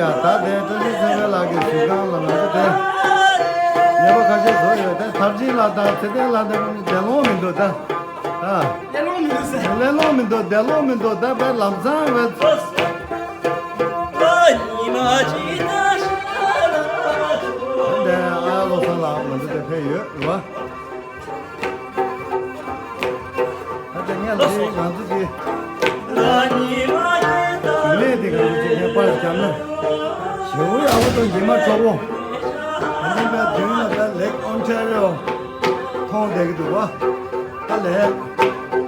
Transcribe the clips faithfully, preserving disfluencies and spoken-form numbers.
ད་དེ་བཀྲ་ཤིས་ཚེ་རིང་ལགས་ཀྱི་གཟིམ་ཁང་ལ་ང་ཚོ་དེ་ཉེས་པ་ཁ་ཤས་བཟོ་ཡོད། དེ་མཐར་ཕྱིན་ལ་དང་ཚེ་བརྟན་ལགས་དང་ཁོང་ཚོ་འདས་ལོང་མི་འདུག་ད། ཨ། ལས་ལོང་མི་འདུག་ཟེར། ལས་ལོང་མི་འདུག་འདས་ལོང་མི་འདུག་ད་དཔེ་ལམ་སང་བས། ཨ་ཉི་མ་ཅིག་ད་ཤར་ལ། དེ་ཨ་བློ་བཟང་ལགས་ང་ཚོ་དེ་ཕེབས་ཡོད་རེད་བ། ད་ལྟ་ངས་ལས་ང་ཚོ་གི་ལས་དེ་ག་ཚོད་ཅིག་ངས་པར་བརྒྱབ་ན་ཞེ་པོ་ཡག་པོ་དང་ཉི་མ་དྲོ་པོ། ད་ལྟ་པའི་མདུན་ལ་ད་ལེག་ཨོན་ཊ་རི་ཡོ་མཐོང་བསྡད་ཀྱི་འདུག་བ། ད་ལས་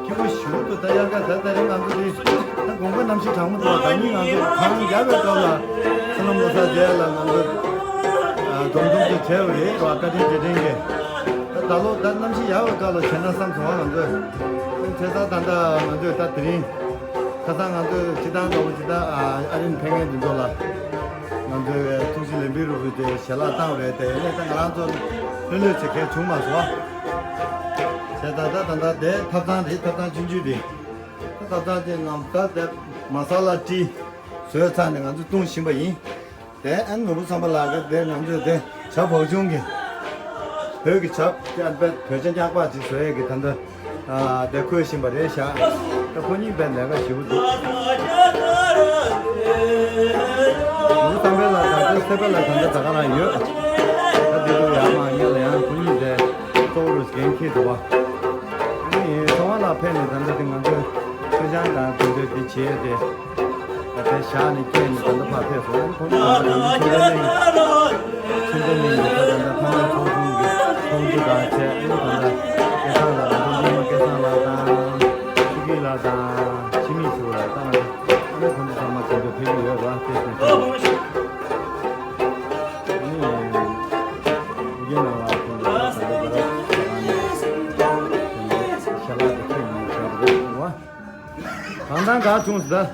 སྐྱིད་པོ་ཞེ་པོ་འདུག་ད་དབྱར་ཁ་ད་ད་རིང་ང་ཚོ་དེ་ད་དགོང་པ་གནམ་གཤིས་གྲང་མོ་འདུག་བ། ད་ནི་ང་ཚོ་གངས་རྒྱག་པའི་སྐབས་ལ་བསོད་ནམས་བློ་བཟང་རྒྱལ་ལ་ང་ཚོ་སྒྲོམ་གདུང་དེ་བྲལ་བ་རེད་བ། བཀའ་དྲིན་རྗེས་དྲན་གྱི། ད་ད་ལོ་ད་གནམ་གཤིས་ཡག་པའི་སྐབས་ལ་བྱས་ན་བསམ་སོང་བ་ང་ཚོས། བྱས་ཙང་ད་ལྟ་ང་ཚོས་ད་དེ་རིང་ཁ་སང་ང་ཚོས་སྤྱི་བཏང་ལྟ་བུ་ཇི་ལྟར་ཨ་རིར་ཕེབས་མཁན་དེ་ཚོ་ལ་ང་ཚོས་ཐུགས་རྗེ་ལེགས་འབུལ་རུ་ཕུལ་ཏེ་ཞལ་ལག་བཏང་བ་རེད་དེ། ཡིན་ནའི་ད་ང་རང་ཚོ་ལྷོད་ལྷོད་བྱེད་མཁན་བྱུང་མ་སོང་བ། བྱས་ཙང་ད་ད་ལྟ་དེ་ཐབ་ཚང་རེད། ཐབ་ཚང་ཆུང་ཆུང་དེ་ད་ཐབ་ཚང་དེ་ནང་ད་དེ་མ་ས་ལ་ཏི་བཟོས་ཚར་ནས་ང་ཚོ་བཏུང་བཞིན་པ་ཡིན། དེ་ཨན་ནོར་བུ་ཚང་པ་ལགས་ཀྱིས་དེ་ང་ཚོས་དེ་ཇ་བག་ཆུང་གི་བོད་ཀྱི་ཇ་བོད་ཇ་རྙིང་པ་ཅིག་བཟོ་ཡས་ཀྱི་ད་ལྟ་ཨ་དེ་འཁོད་བཞིན་པ་རེད་ཤག་ད་ཁོ་གཉིས་དཔེ་ལས་ཀ་ཞེ་པོ་འདུག་ནོར་བུ་ཚང་པ་ལགས་དང་དེ་སེ་པ་ལགས་ད་ལྟ་ད་ག་རང་ཡོད། ད་དེ་ཚོ་ཡར་མར་ཉལ་ལ་ཡང་ཁོ་གཉིས་དེ་གཙོ་བོ་རུ་འགན་འཁྱེར་འདུག་བ། ཨ་ནི་ཚོང་པ་ལགས་ཕེབས་ནས་ད་ལྟ་དེ་ང་ཚོས་མཚོན་བྱང་དང་དེ་ཚོའི་དེ་བྱས་ཏེ། ད་ལྟ་བཞག་ནས་སྐྱེལ་ནས་ད་ལྟ་ཕར་ཕེབས་སོང་། ཁོང་ཚོ་ད་ལྟ་ཆུ་ཚོད་གླེང་ཆུ་ཚོད་གླེང་གི་ད་ལྟ་ཕ་མའི་ཚོགས་ཆུང་གི་ཚོགས་འདུ་དང་བཅས། ཨ་ནི་ད་ལྟ་སྐལ་བཟང་ལགས་དང་ཁོང་ཚོ་སྐལ་བཟང་ལགས་དང་ཆུ་སྐྱིད་ལགས་དང་ཆི་མིག་ཚོ་ལ་ད་ང་ཚོ་ཨ་ནི་ཁོང་ཚོ་ཚང་མ་དེ་ཚོ་ཕེབས་ཀྱི་ཡོད་རེད་བ། དེ་བཞིན་ཚང་མ་ཨ་ནི་ཡུལ་ནང་ལ་ཁོང་ཚོ་ད་ལྟ་ད་ལྟ་ཞལ་ལག་དེ་ཁྱེར་ནས་བཞག་གི་རེད་བ། གང་དང་ག་བྱུང་ཟེར།